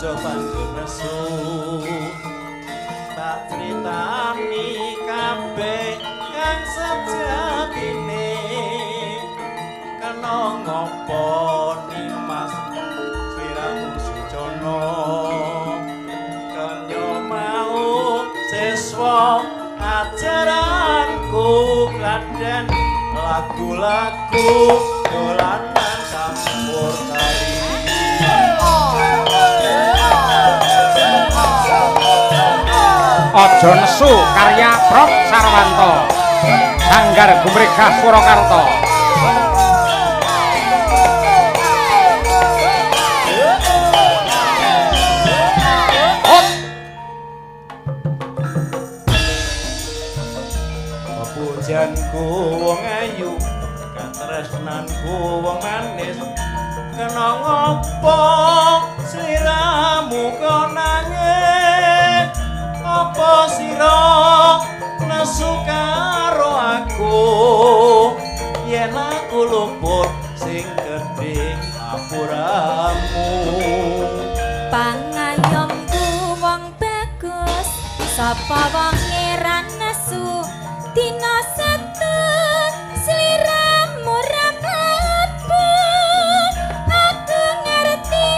aja banjur nesu. Tak critani kabeh kang sejatine. Kena ngopo Nimas sliramu Sujana? Kenya mau siswa ajaranku kladen lagu-lagu dolanan campur tari. Aja Nesu karya Prof Sarwanto. Sanggar Gumregah Surakarta. Pujanku wong ayu, katresnanku wong manis. Kena ngopo sliramu kok nangis? Apa sira nesu karo aku? Yen aku luput sing gedhe apuramu. Pangayomku wong bagus, sapa wonge ra nesu? Dina Setu sliramu ra mlebu. Aku ngerti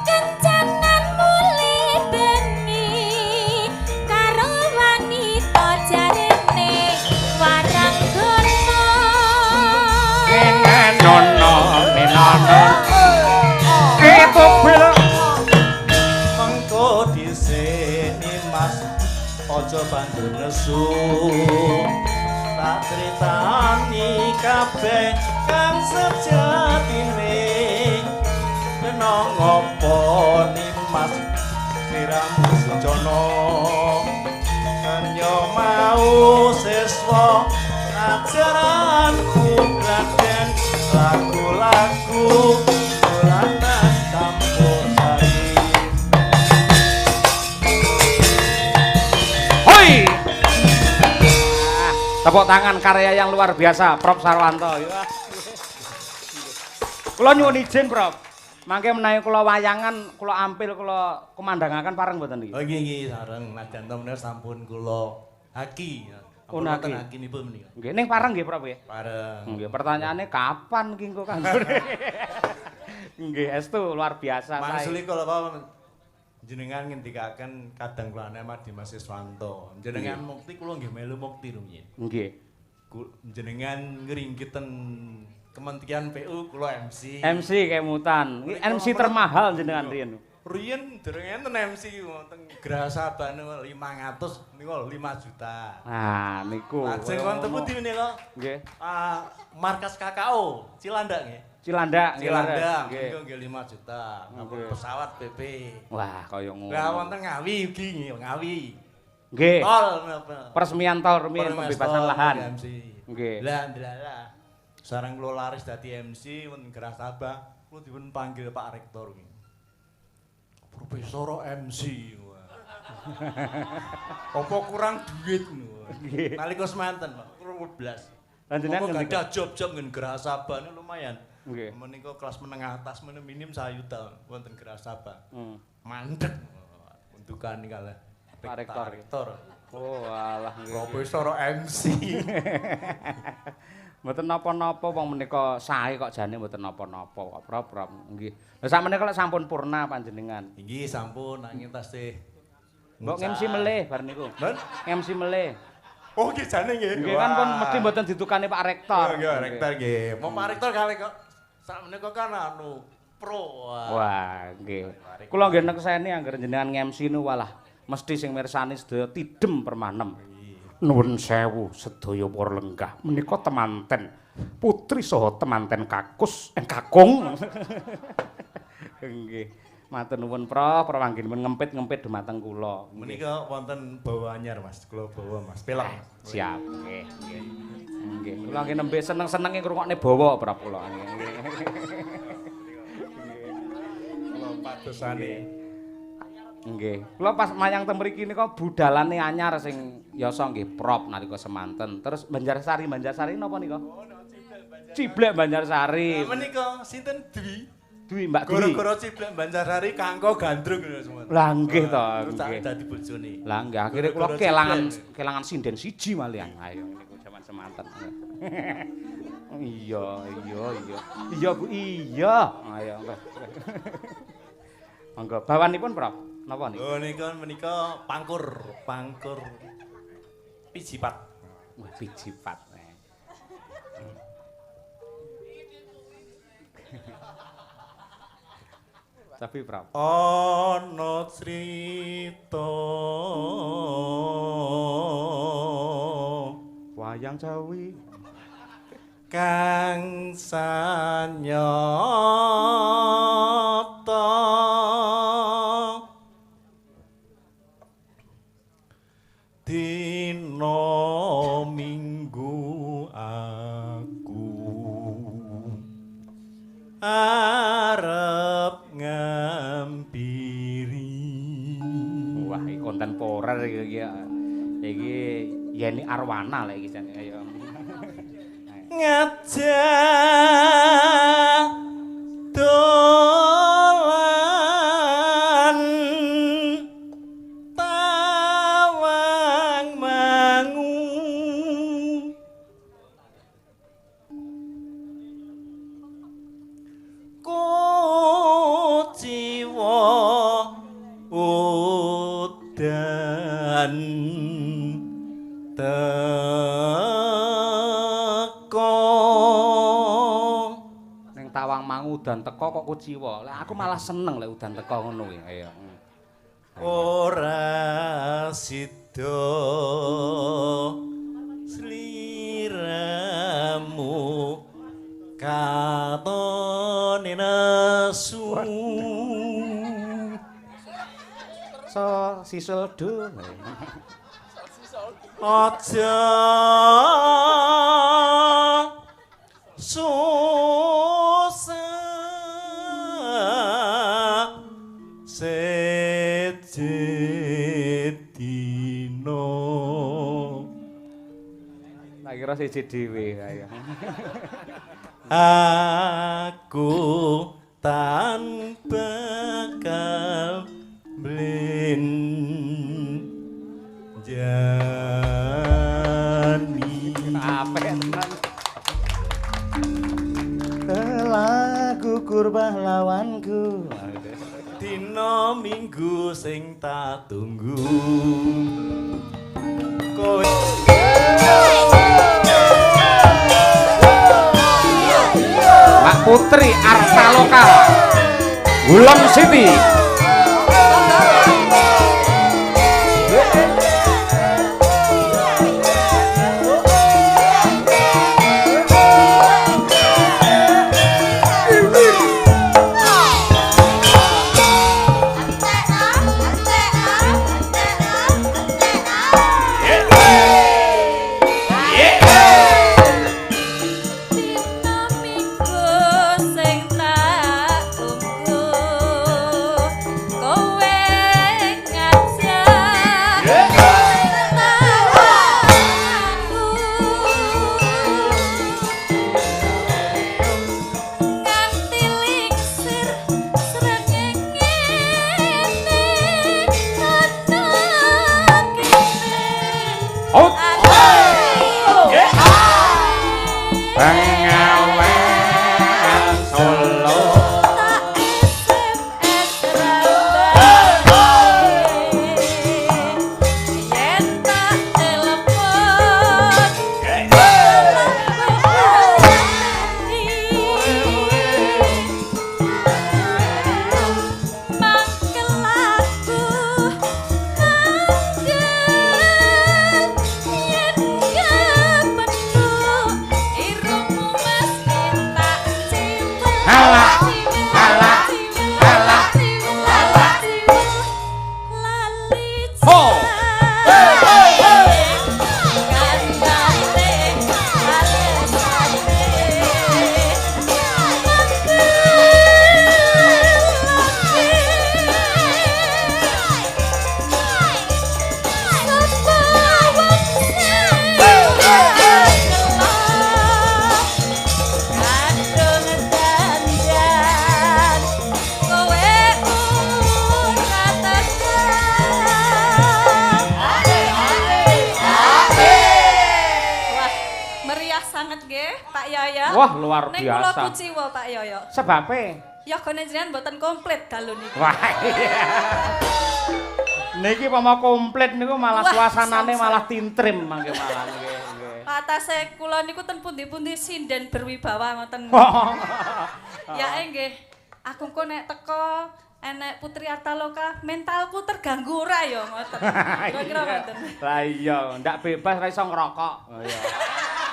kencanan mulih bengi karo wanita jarene waranggana. Nenono nenono ketubil mengko dhisik Nimas aja banjur nesu. Tak critani kabeh kang sejatine. Kena ngopo Nimas sliramu Sujana? Kenya mau siswa ajaranku kladen lagu-lagu dolanan campur sari. Hoi. Tepuk tangan karya yang luar biasa Prof Sarwanto. Kula nyuwun izin Prof. Mangke menawi kula wayangan kula ampil kula kumandangaken pareng mboten niki. Oh nggih nggih sareng najan to menika sampun kula haki. Pun haki. Hakinipun menika. Nggih ning pareng nggih Prof nggih. Pareng. Nggih pertanyaane kapan ki engko kanggone. Nggih estu luar biasa sae. Mangsuli kula apa jenengan ngendikaken kadang kula Dimas Siswanto. Jenengan mukti kula nggih melu mukti rumiyin. Nggih. Jenengan ngringgiten Kementerian PU kula MC. MC kemutan. MC termahal jenengan riyen. Riyen dereng enten MC wonten Graha Sabah niku 500 niku 5 juta. Nah niku. Lajeng wonten pundi menika? Nggih. Markas KKO Cilandak nggih. Cilandak, Cilandak niku nggih 5 juta. Nganggo pesawat PP. Wah, kaya ngono. Lah wonten Ngawi ugi nggih, Ngawi. Nggih. Tol menapa? Peresmian tol rumiyin pembebasan lahan. Nggih. Lah ndalah. Sareng kula laris dadi MC wonten Graha Sabah, kula dipun panggil Pak Rektor nggih. Profesor MC. Apa kurang duit ngono. Nalika semanten, Pak, kurang 12. Panjenengan gadah job-job nggen Graha Sabah niku lumayan. Nggih. Menika kelas menengah atas menika minim 1 juta wonten Graha Sabah. Mandek untukan kalih Pak Rektor. Rektor. Oh alah nggih. Profesor MC. Mboten napa-napa wong menika sae kok jane mboten napa-napa kok Prof. Prof. Nggih. Lha sakmenika lek sampun purna panjenengan. Nggih sampun nanging tasih mbok MC melih bar niku. MC melih. Oh nggih jane nggih. Nggih kan pun mesti mboten ditukani Pak Rektor. Nggih Rektor nggih. Mau Pak Rektor kalih kok sakmenika kan anu pro. Wah nggih. Kula nggih nekseni anggere jenengan MC niku walah mesti sing mirsani sedaya tidem permanem. Nuwun sewu sedaya para lenggah menika temanten putri saha temanten kakus kakung. Nggih. Matur nuwun Prof, prawanggenipun ngempit-ngempit dumateng kula. Menika wonten bawa anyar Mas, kula bawa Mas. Pelok. Siap. Nggih, nggih. Nggih. Kula nggih nembe seneng-senenge ngrungokne bawa Prof kula. Nggih. Kula padosane. Nggih. Kula pas mayang teng mriki nika budalane anyar sing yasa nggih Prof nalika semanten. Terus Banjarsari, Banjarsari napa nika? Ciblek Banjarsari. Menika sinten Dwi? Dwi, Mbak Dwi. Gara-gara ciblek Banjarsari kangko gandrung lho semua. Lah nggih to, nggih. Dadi bojone. Lah nggih, akhire kula kelangan sinden siji malian. Ayo niku jaman semanten. Iya, iya, iya. Iya, Bu, iya. Ayo. Monggo, bawanipun, Prof. Napa niku? Oh nika menika pangkur, pangkur pijipat. Wah, pijipat. Tapi Prof. Ana crita wayang Jawi kang sanyata dina Minggu aku arep ngampiri. Wah, iki kontemporer iki. Iki Yeni Arwana lek iki jane ayo. Ngajak dolan Tawang Mangu kuciwa udan teko. Ning Tawang Mangu udan teko kok kuciwa. Lah aku malah seneng lek udan teko ngono kuwi. Ayo. Ora sida sliramu katone nesu. So sisul do. Aja susah seje dino. Tak kira siji dhewe ayo. Aku tan bakal blen jani. Apik tenan. Telah gugur pahlawanku. Dina Minggu sing tak tunggu. Kowe Mbak Putri Artaloka Gulem City. Dina Minggu sing tak tunggu. Yoyo. Wah, luar biasa. Ning kula kuciwa Pak Yoyo. Sebabe? Yogane jenengan mboten komplit dalu niki. Wah iya. Niki pomo komplit niku malah suasanane malah tintrim mangke malah nggih nggih. Atase kula niku ten pundi-pundi sinden berwibawa ngoten. Ya nggih. Aku engko nek teko enek Putri Artaloka, mentalku terganggu ora ya ngoten. Kira-kira ngoten. Lah iya, ndak bebas ra iso ngerokok. Oh iya.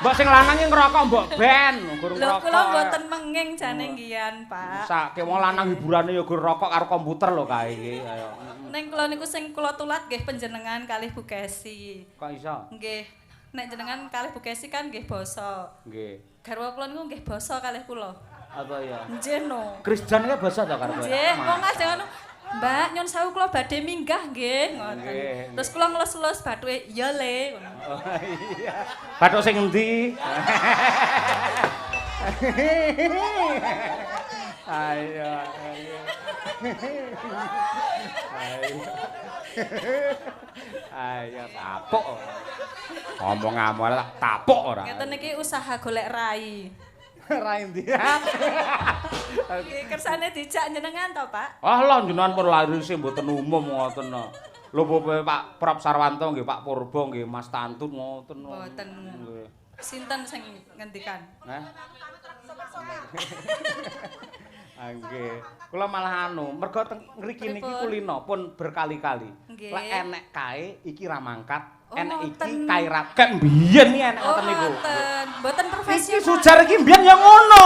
Mbok sing lanang iki ngerokok mbok ben, gur ngerokok. Lho kula mboten menging jane ngian, Pak. Sakke wong lanang hiburane ya gur rokok karo komputer lho kae iki. Ayo. Ning kula niku sing kula tulat nggih panjenengan kalih Bu Kesi. Kok iso? Nggih. Nek jenengan kalih Bu Kesi kan nggih basa. Nggih. Garwa kula niku nggih basa kalih kula. Apa ya? Nggih no. Krisjan ki basa ta karo kowe? Nggih, wong ajeng ngono. Mbak, nyun sewu kula badhe minggah nggih ngoten. Terus kula ngelus-elus bathuke, iya le ngono. Oh iya. Bathuk sing endi? Ayo ayo. Ayo. Ayo tapuk. Ngomong amol tak tapuk ora. Ngeten iki usaha golek rai. Rai ndi? Nggih, kersane dijak jenengan to, Pak? Ah lho jenengan pun larise mboten umum ngoten. Lho Pak Prap Sarwanto nggih, Pak Purbo nggih, Mas Tantut ngoten. Mboten. Nggih. Sinten sing ngendikan? Hah? Nggih. Kula malah anu, mergo teng ngriki niki kulino pun berkali-kali. Lek enek kae iki ra mangkat. Enek iki kae ra kek mbiyen iki enek ngoten niku. Mboten profesional. Iki sujar iki mbiyen ya ngono.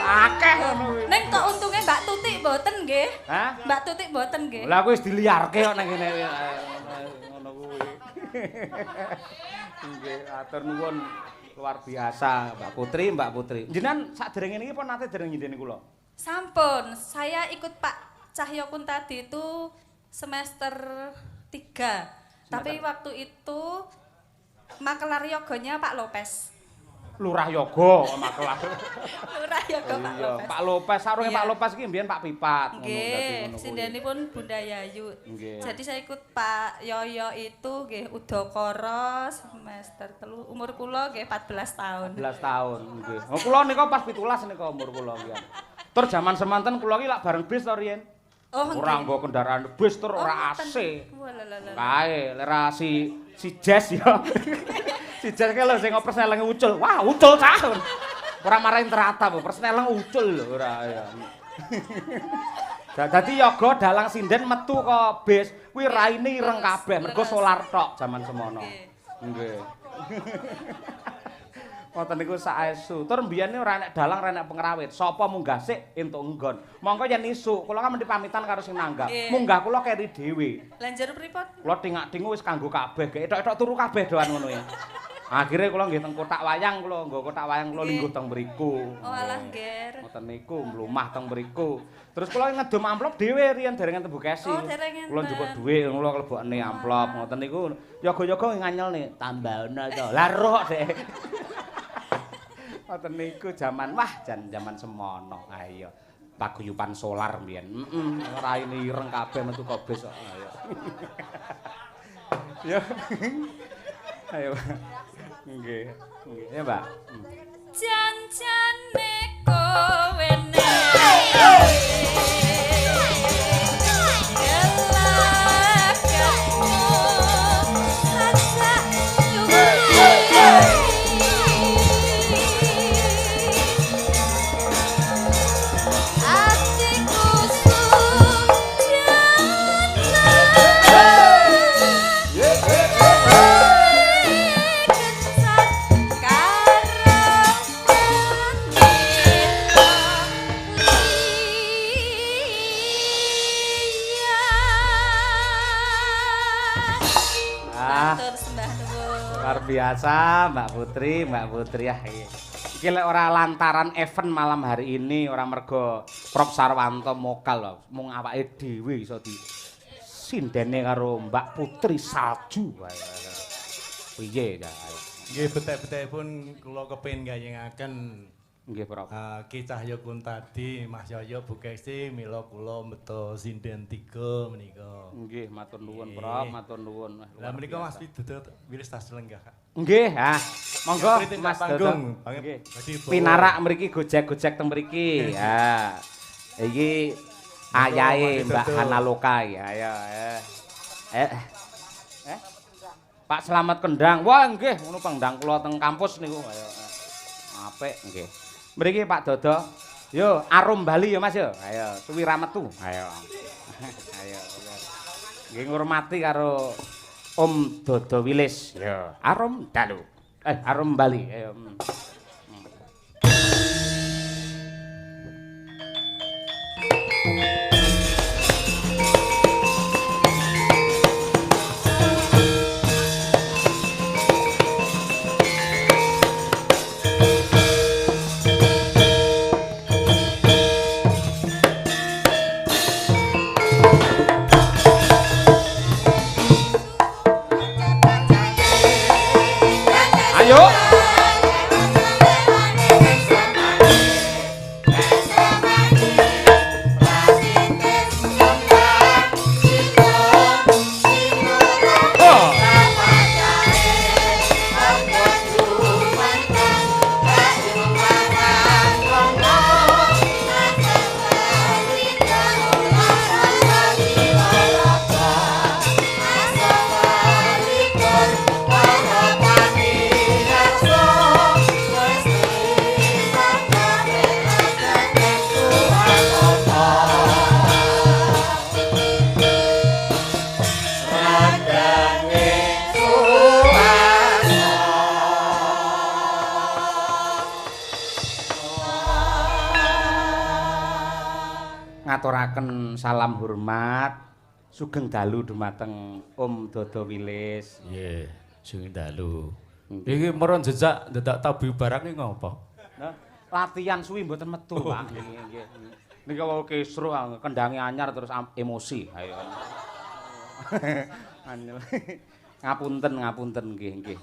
Akeh ngono kuwi. Ning kok untunge Mbak Tutik mboten nggih? Hah? Mbak Tutik mboten nggih. Lah aku wis diliarke kok nang kene ngono kuwi. Nggih, atur nuwun luar biasa Mbak Putri, Mbak Putri. Jenengan saderenge niki pun nate dereng nyindeni kula? Sampun, saya ikut Pak Cahyo Kuntadi itu semester 3. Tapi waktu itu makelar yogonya Pak Lopez. Lurah Yogo makelar. Lurah Yogo Pak Lopez. Pak Lopez sarunge Pak Lopez iki mbiyen Pak Pipat ngono dadi ngono kuwi. Sindenipun Bunda Yayu. Jadi saya ikut Pak Yoyo itu nggih udakara semester 3, umur kula nggih 14 tahun. 14 tahun nggih. Oh kula nika pas 17 nika umur kula nggih. Tur jaman semanten kula iki lak bareng bis to riyen. Oh, ora nggo kendaraan bus tur ora AC. Kae lera si Jess ya. Si Jess ki lho sing persneleng ucul. Wah, ucul cah. Ora marahin teratap, persneleng ucul lho ora ya. Dadi yoga dalang sinden metu ke bis kuwi raine ireng kabeh mergo solar tok jaman semono. Nggih. Ngoten niku saestu. Tur mbiyen ora enek dalang, ora enek pengrawit. Sapa munggah sik entuk nggon. Mongko yen isuk kula kan mesti pamitan karo sing nanggap. Munggah kula keri dhewe. Lah njero pripun? Kula tingak-tingu wis kanggo kabeh, gek etok-etok turu kabeh doan ngono ya. Akhire kula nggih teng kotak wayang kula, nggo kotak wayang kula lingguh teng mriku. Oh alah ngger. Ngoten niku mlumah teng mriku. Terus kula ngedum amplop dhewe riyen dereng enten Bu Kesi. Oh, dereng enten. Kula njupuk dhuwit kula klebokne amplop ngoten niku. Yoga-yoga nganyelne tambahana to. Lah roh dek. Ngoten niku jaman wah jan jaman semono. Ayo paguyuban solar mbiyen. Heeh, raine ireng kabeh metu kok bis kok. Ayo. Yo. Ayo. Nggih. Nggih, ya, Mbak. Jan-jane kowe biasa Mbak Putri, Mbak Putri ya. Iki lek ora lantaran event malam hari ini ora mergo Prof Sarwanto mokal lho, mung awake dhewe iso di sindene karo Mbak Putri Salju wae. Piye ta? Nggih betek-betekipun kula kepengin gayengaken Nggih, Prof. Ki Cahya Kuntadi, Mas Yoyo Bu Kesi mila kula beto sinden 3 menika. Nggih, matur nuwun, Prof, matur nuwun. Lah menika Mas Widodo wilis tas lenggah, Kak. Nggih, ha. Monggo Mas Dodo. Nggih. Pinarak mriki gojek-gojek teng mriki. Ha. Iki ayahe Mbak Hanaloka iki. Ayo, eh. Pak Slamet Kendang. Wah, nggih, ngono pendang kula teng kampus niku. Ayo. Apik nggih. Mriki Pak Dodo. Yo, arum Bali ya Mas yo. Ayo, suwi ra metu. Ayo. Ayo. Nggih ngurmati karo Om Dodo Wilis. Yo, arum dalu. Arum Bali. Ayo. Ngaturaken salam hormat sugeng dalu dumateng Om Dodo Wilis. Nggih, sugeng dalu. Iki meron jejak ndedak tabu barang iki ngopo? Nah, latihan suwi mboten metu, Pak. Nggih, nggih. Niki wau kisruh kendange anyar terus emosi. Ayo. Ngapunten, ngapunten nggih, nggih.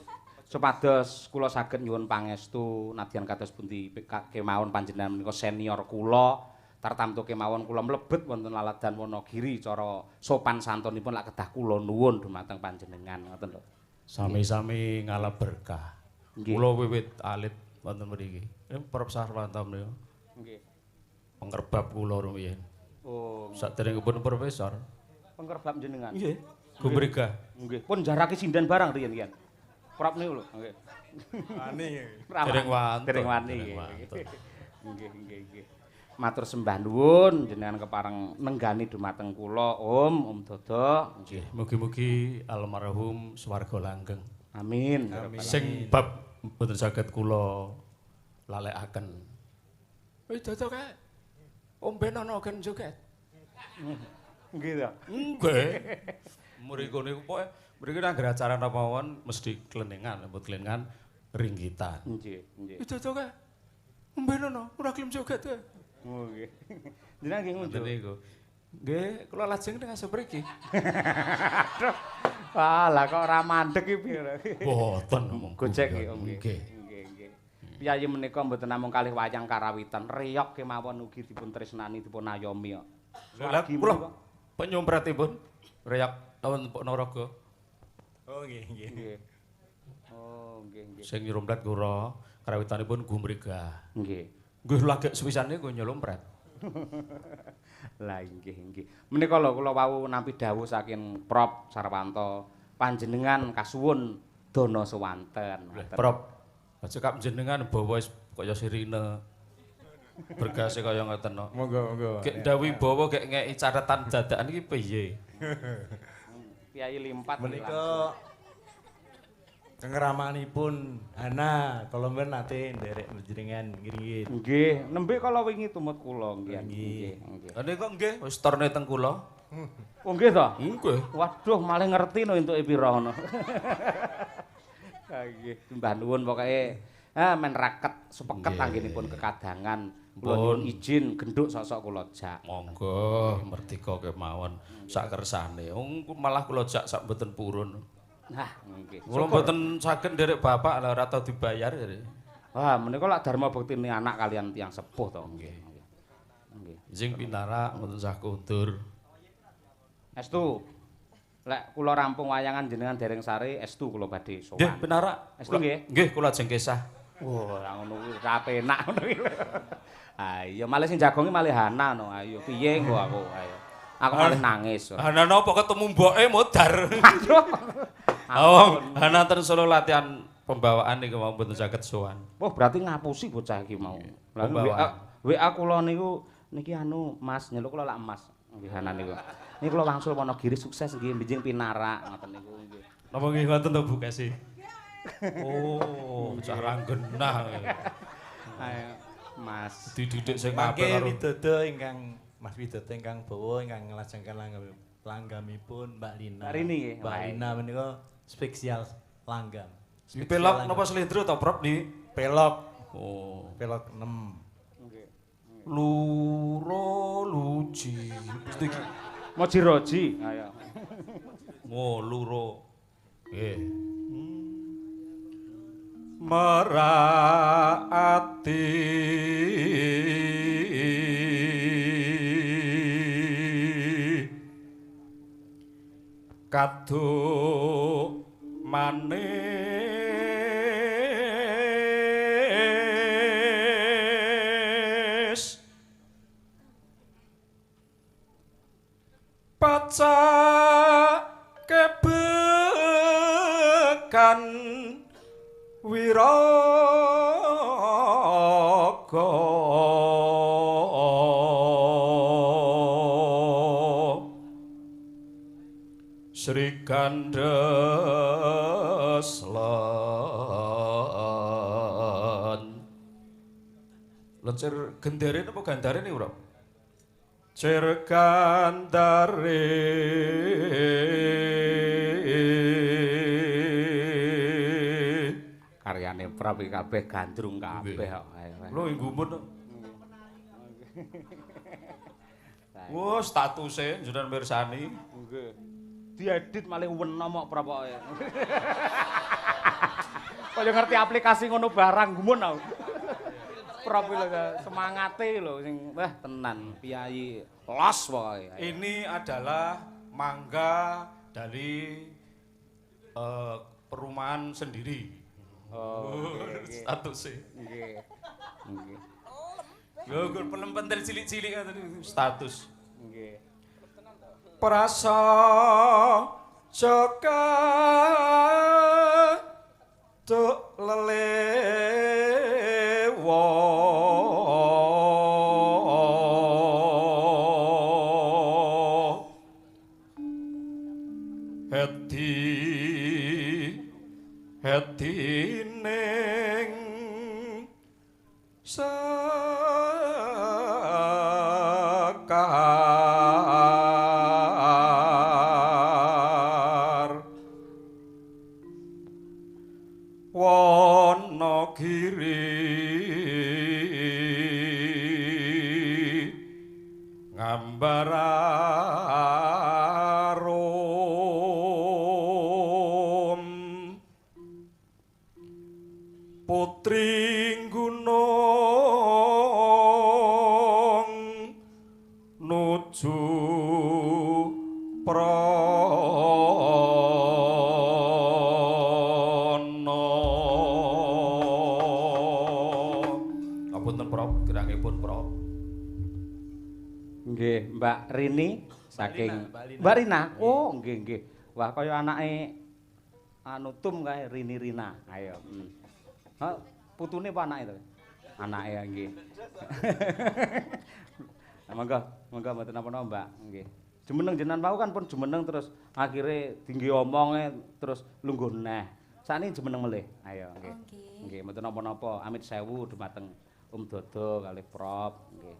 Supados kula saged nyuwun pangestu nadyan kados pundi kemawon panjenengan menika senior kula. Tartamtu kemawon kula mlebet wonten laladan Wonogiri cara sopan santunipun lak kedah kula nuwun dumateng panjenengan ngoten lho. Sami-sami ngalap berkah. Kula wiwit alit wonten mriki. Prof Sarwanto menika. Nggih. Pengkerbab kula rumiyin. Oh. Saderengipun profesor. Pengkerbab jenengan. Nggih. Gumregah. Nggih. Pun jarake sinden barang riyen riyen. Prop niku lho. Nggih. Wani. Dereng wantun. Dereng wani. Nggih, nggih, nggih. Matur sembah nuwun jenengan kepareng nenggani dumateng kula Om, Om Dodo. Nggih, mugi-mugi almarhum swarga langgeng. Amin. Amin. Sing bab mboten saged kula lalekaken. Wis Dodo kae. Om ben ana gen joget. Nggih ta? Nggih. Mriku niku pokoke mriki nang acara napa mawon mesti klenengan, mbok klenengan ringgitan. Nggih, nggih. Wis Dodo kae. Om ben ana ora gelem joget kae. Oh nggih. Jenengan nggih ngunjuk. Niku. Nggih, kula lajeng teng asep mriki. Aduh. Wah, lah kok ora mandeg iki piye. Mboten monggo. Gojek nggih, Om nggih. Nggih, nggih. Piyayi menika mboten namung kalih wayang karawitan, reyog kemawon ugi dipun tresnani dipun ayomi kok. Lah kula penyumpratipun reyog taun Ponorogo. Oh nggih, nggih. Nggih. Oh, nggih, nggih. Sing nyumprat kula karawitanipun Gumregah. Nggih. Nggih lagek sepisane nggo nylumpret. Lah nggih nggih. Menika lho kula wau nampi dawuh saking Prof Sarwanto panjenengan kasuwun dana sewanten. Prof, aja kap jenengan bawa wis kaya sirine. Bergase kaya ngoten no. Monggo monggo. Gek dawuh bawa gek ngeki catetan dadakan iki piye? Piyayi limpat menika Kengeramanipun Hana, kala mben nate nderek jenengan ngiringit. Nggih, nembe kala wingi tumut kula nggih. Nggih, nggih. Lha niku nggih wis torne teng kula. Oh nggih to? Nggih. Waduh, malah ngerti no entuke pira ngono. Ha nggih, sembah nuwun pokoke men raket supeket anggenipun kekadangan. Kula nyuwun izin genduk sok-sok kula jak. Monggo, merdika kemawon sak kersane. Wong malah kula jak sak mboten purun. Nah, nggih. Kula mboten saged nderek bapak lah ora tau dibayar jare. Wah, menika lak dharma bektine anak kalian tiyang sepuh to. Nggih. Nggih. Sing pinarak mboten sah kundur. Estu. Lek kula rampung wayangan jenengan dereng sare, estu kula badhe sowan. Nggih, pinarak. Estu nggih. Nggih, kula ajeng kesah. Wah, ngono kuwi ora penak ngono iki. Ayo, malih sing jagongi malih Hana no. Ayo piye engko aku? Ayo. Aku malih nangis. Hana napa ketemu mboke modar. Aduh. Oh, Hana ten Solo latihan pembawaan niku mau mboten saged sowan. Wah, berarti ngapusi bocah iki mau. Lah WA kula niku niki anu Mas, nyeluk kula lak Mas. Nggih Hana niku. Niki kula wangsul Wonogiri sukses nggih benjing pinarak ngoten niku nggih. Napa nggih ngoten to Bu Kesi? Oh, bocah ra genah. Ayo Mas. Dididik sing apik karo Widodo ingkang Mas Widodo ingkang bawa ingkang nglajengaken langgamipun Mbak Lina. Mbak Rini nggih. Mbak Lina menika spesial langgam. Pelok napa slendro to, Prof? Di pelok. Oh, pelok 6. Nggih. Luro luji. Mesti iki Moji roji. Ayo. Ngo luro. Nggih. Merak ati kaduk manis pacak kebekan wiraga Sri Kandeslan Lencir gendere napa gandare niku, Bro? Cer gandare karyane Prap iki kabeh gandrung kabeh kok. Lho nggumun. Wah, statuse jenengan mirsani. Nggih. Diedit malih wena mok Prap pokoke. Kaya ngerti aplikasi ngono barang gumun aku. Prap lho semangate lho sing wah tenan piyayi los pokoke. Ini adalah mangga dari perumahan sendiri. Oh, status e. Nggih. Nggih. Lho, gur pelem-pentil cilik-cilik ngoten status. Nggih. Prasa jaka tuk lelewa heti heti ning sekar Wonogiri ngambar arum putri gunung nuju prana. Ngapunten Prof, kirangipun Prof. Nggih, Mbak Rini saking Mbak Rina. Oh, nggih nggih. Wah, kaya anake anu Tum kae Rini Rina. Ayo. Ha, putune apa anake to? Anake ya nggih. Monggo, monggo mboten napa-napa, Mbak. Nggih. Jumeneng jenengan wau kan pun jumeneng terus akhire dingge omonge terus lungguh neh. Sakniki jumeneng melih. Ayo nggih. Nggih, mboten napa-napa. Amit sewu dumateng Om Dodo kalih Prop nggih.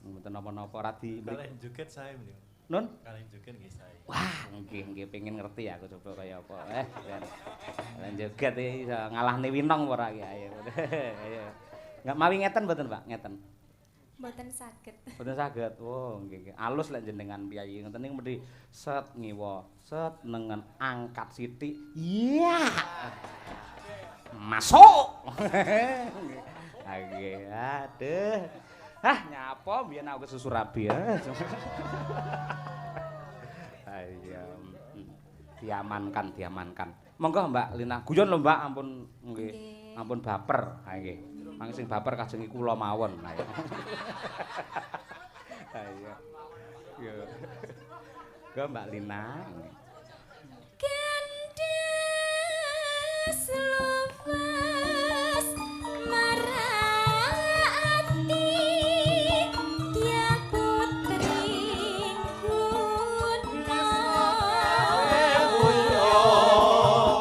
Mboten napa-napa radi kalih joget sae menika. Nun? Kalih joget nggih sae. Wah, nggih nggih pengen ngerti aku coba kaya apa. Ben joget iki iso ngalahne Winong apa ora iki. Ayo. Ayo. Enggak mawi ngeten mboten, Pak? Ngeten. Mboten saged. Mboten saged. Oh, nggih nggih. Alus lek jenengan piyayi ngoten niku mesti set ngiwa, set nengen angkat sithik. Iya. Masuk. Nggih, aduh. Hah, nyapa mbiyen aku kesusu rabi ya. Ayo. Diamankan, diamankan. Monggo Mbak Lina, guyon lho Mbak, ampun nggih. Ampun baper. Ha nggih. Mangke sing baper kajeng kula mawon. Ha iya. Yo. Go Mbak Lina. Gandes lufas marang ati dia putri guna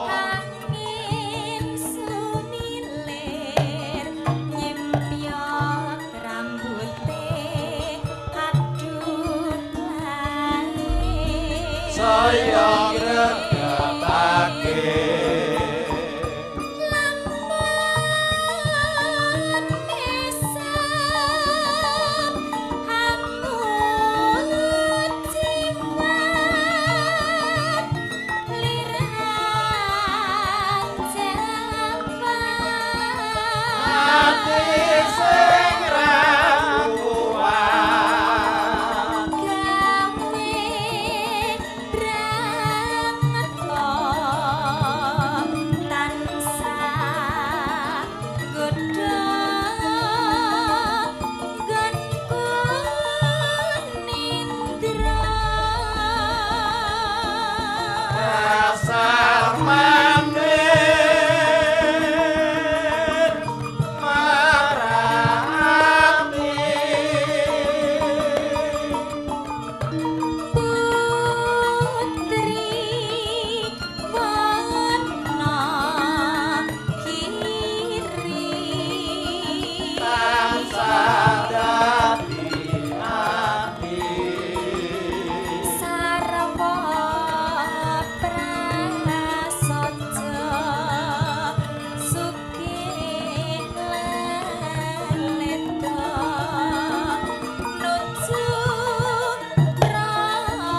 angin sumilir nyimpiok rambute adut lae Saya gregetake lamun mesap hangut jimat lirahan japat ati sing ra kuat gawe drangeto tansah godha nggonku nindra asar manir marang ati putri wana kiri tansah dadi ati sarwa prasaja sugih lan leda nuju rana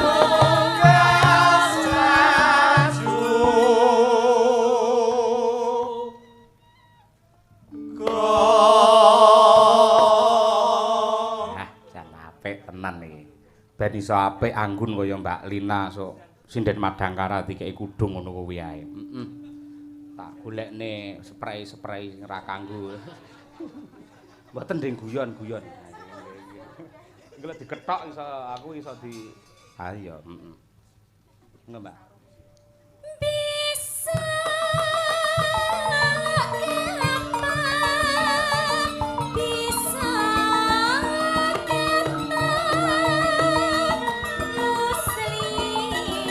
pamungkas caju Ah, jan apik tenan iki. Ben iso apik anggun kaya Mbak Lina sok sinden Madangkara dikeki kudung ngono kuwi ae. Heeh. Tak golekne spray-spray sing ra kanggo. Mboten ding guyon-guyon. Engko lek dikethok iso aku iso di Ha iya, heeh. Ngono, Mbak. Bisa kapan bisa ketemu sliramu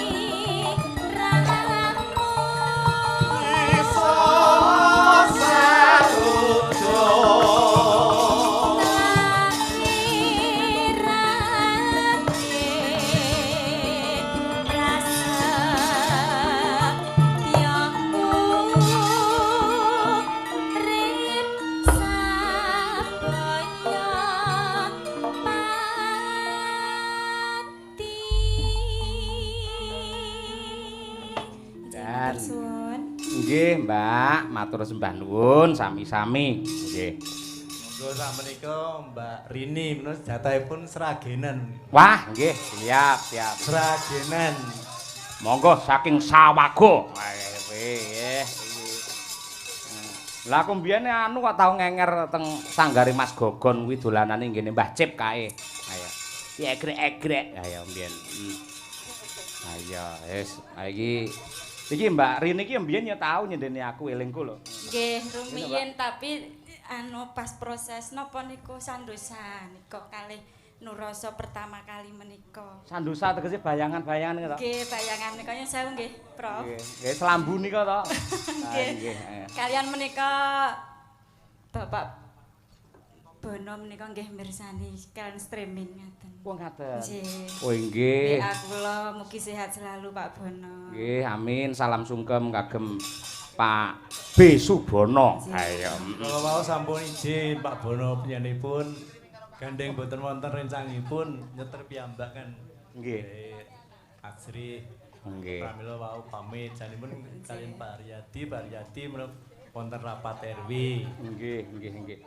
iso sarujuk Akhirate prasetyaku rip sabaya pati. Dan. Suwun. Nggih, Mbak, matur sembah nuwun sami-sami. Nggih. Monggo sakmenika Mbak Rini menika jatahipun Sragenan. Wah, nggih, siap, siap. Sragenan. Monggo saking Sawago. Nggih. Lah aku mbiyen anu kok tau ngenger teng sanggare Mas Gogon kuwi dolanane nggene Mbah Cip kae. Ayo. Egrek-egrek. Ayo mbiyen. Ayo, wis. Iki iki Mbak Rini iki mbiyen ya tau nyendene aku elingku lho. Nggih, rumiyin tapi anu pas proses napa niku sandosa nika kalih Nurasa pertama kali menika. Sandosa tegese bayangan-bayangan niku to. Nggih, bayangan nika nyun sewu nggih, Prof. Nggih, nggih selambu nika to. Nggih. Nggih. Kalian menika Bapak Bono menika nggih mirsani kalian streaming ngaten. Wong ngaten. Nggih. Oh nggih. WA kula mugi sehat selalu Pak Bono. Nggih, amin. Salam sungkem kagem Pak B Subono. Ayo. Kala wau sampun izin Pak Bono panjenenganipun gandeng boten wonten rencangipun nyeter piyambak kan. Nggih. Asri Nggih. Pramila wau pamit janipun kaliyan Pak Haryadi, Pak Haryadi wonten rapat RW. Nggih, nggih, nggih.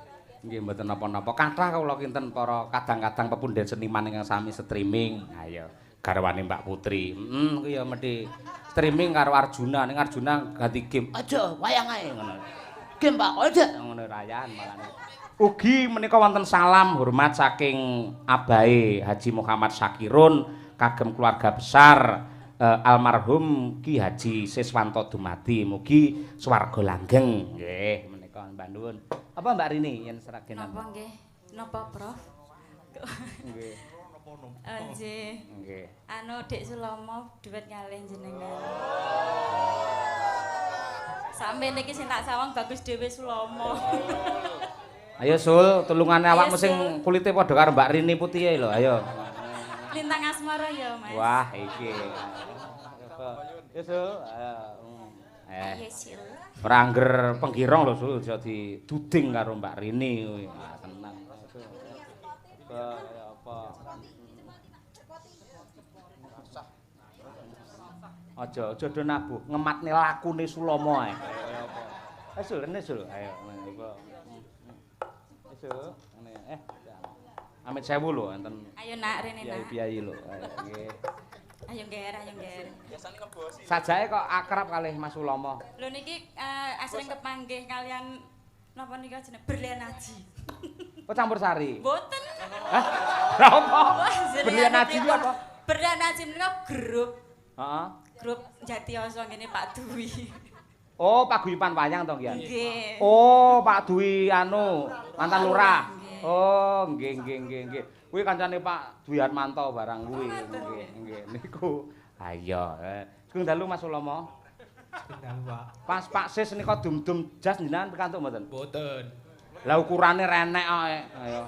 Nggih mboten napa-napa. Kathah kula kinten para kadang-kadang pepundhen seniman ingkang sami streaming. Ayo, garwane Mbak Putri. Heeh, kuwi ya mesti streaming karo Arjuna. Ning Arjuna ganti game. Aja wayang ae ngono. Game Pak, aja ngono rayan malah. Ugi menika wonten salam hormat saking abahe Haji Muhammad Syakirun kagem keluarga besar almarhum Ki Haji Siswanto Dumadi. Mugi swarga langgeng. Nggih, menika Mbak nuwun. Apa Mbak Rini yen seragenan? Napa nggih? Napa Prof? Nggih. Nggih. Nggih. Anu Dik Sulomo duet kalih jenengan. Sampe niki sing tak sawang bagus dhewe Sulomo. Ayo Sul, tulungane awakmu sing kulite padha karo Mbak Rini putihe lho, ayo. Lintang Asmara ya, Mas. Wah, iki. Ayo Sul, ayo. Ayo Sul. Ora angger penggirong lho Sul, aja diduding karo Mbak Rini kuwi. Ah, tenang. Apa? Aja, aja do nabuh, ngematne lakune Sulomo ae. Ayo Sul, rene Sul. Ayo, apa? Sul, ngene. Amit sewu lho enten. Ayo nak rene nak. Piyayi-piyayi lho. Nggih. Ayo ngger, ayo ngger. Biasane ngebosi. Sajake kok akrab kalih Mas Sulomo. Lho niki asring kepanggih kalian napa nika jenenge Berlian Aji. Oh campur sari. Mboten. Hah? Lha apa? Berlian Aji ku apa? Berlian Aji menika grup. Heeh. Grup Jatiyoso ngene Pak Dwi. Oh, paguyuban wayang to nggih. Nggih. Oh, Pak Dwi anu, mantan lurah. Oh, nggih nggih nggih nggih. Kuwi kancane Pak Dwi Armanto barang kuwi. Nggih, nggih niku. Ha iya. Sugeng dalu Mas Sulomo. Sugeng dalu, Pak. Pas Pak Sis nika dum-dum jas jenengan pikantuk mboten? Mboten. Lah ukurane renek kok. Ayo.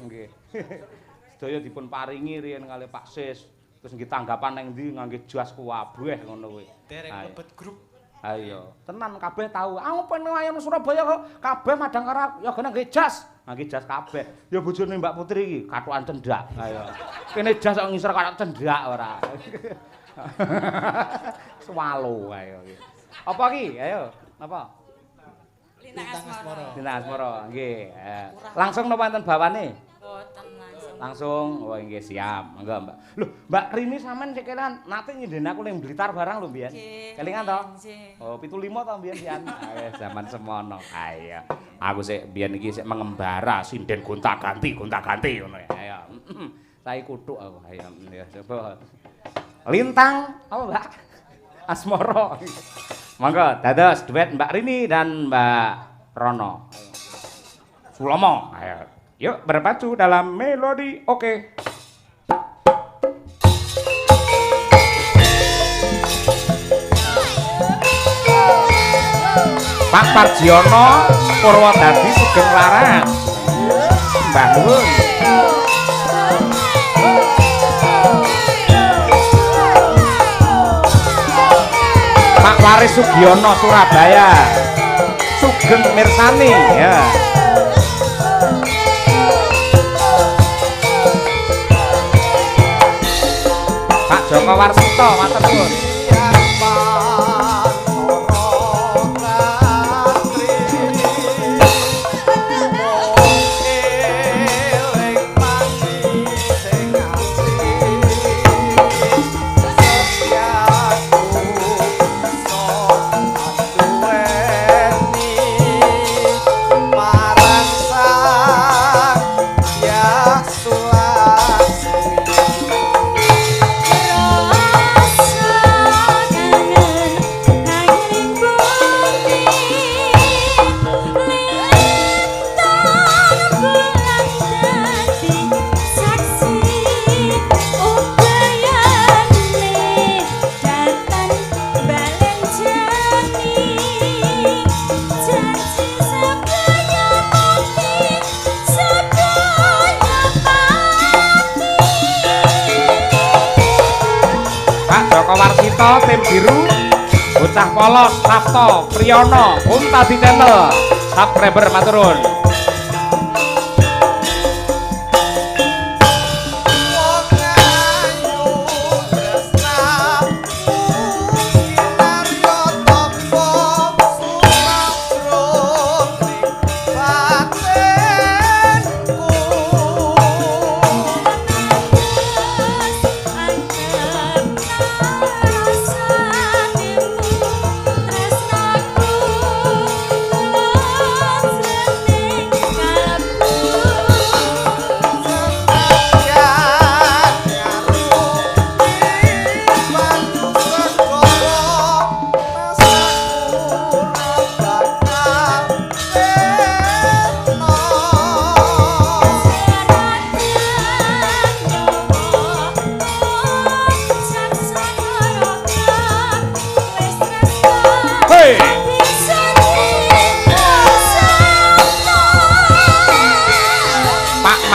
Nggih. Sedaya dipun paringi riyen kalih Pak Sis. Terus nggih tanggapan nang ndi ngangge jas kuwabeh ngono kuwi. Dereng mlebet grup. Ayo, tenan kabeh tahu. Ah opo wayang Surabaya kok kabeh madang karo ya ngangge jas. Ngangge jas kabeh. Ya bojone Mbak Putri iki kathokan cendhak. Ayo. Kene jas kok ngisor kathok cendhak ora. Swalo ayo iki. Apa iki? Ayo, napa? Lintang Asmara. Lintang Asmara, nggih. Langsung napa enten bawane? Mboten langsung. Langsung. Oh nggih siap. Monggo, Mbak. Lho, Mbak Rini sampean sekelan nate nyindhen aku ning Blitar barang lho mbiyen. Kelingan to? Oh, 75 to mbiyen pian. Ayo zaman semono. Ayo. Aku sik mbiyen iki sik mengembara sinden gonta-ganti, gonta-ganti ngono ya. Ayo. Saiki kuthuk aku. Ayo ya coba. Lintang apa, Mbak? Asmara. Monggo dados duet Mbak Rini dan Mbak Rono. Sulomo. Ayo. Yuk berpacu dalam melodi. Oke. Pak Parjiono Purwodadi Sugeng Laras. Mbah nuwun. Pak Waris Sugiono Surabaya. Sugeng Mirsani ya. Pak Joko Warsito matur nuwun. Tim biru, bocah polos, Sabto, Priyono, Untadi Channel, subscriber maturun.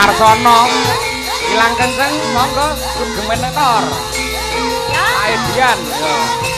Marsono. Ilang kenceng monggo sugeng menetor. Pak Edian. Yo.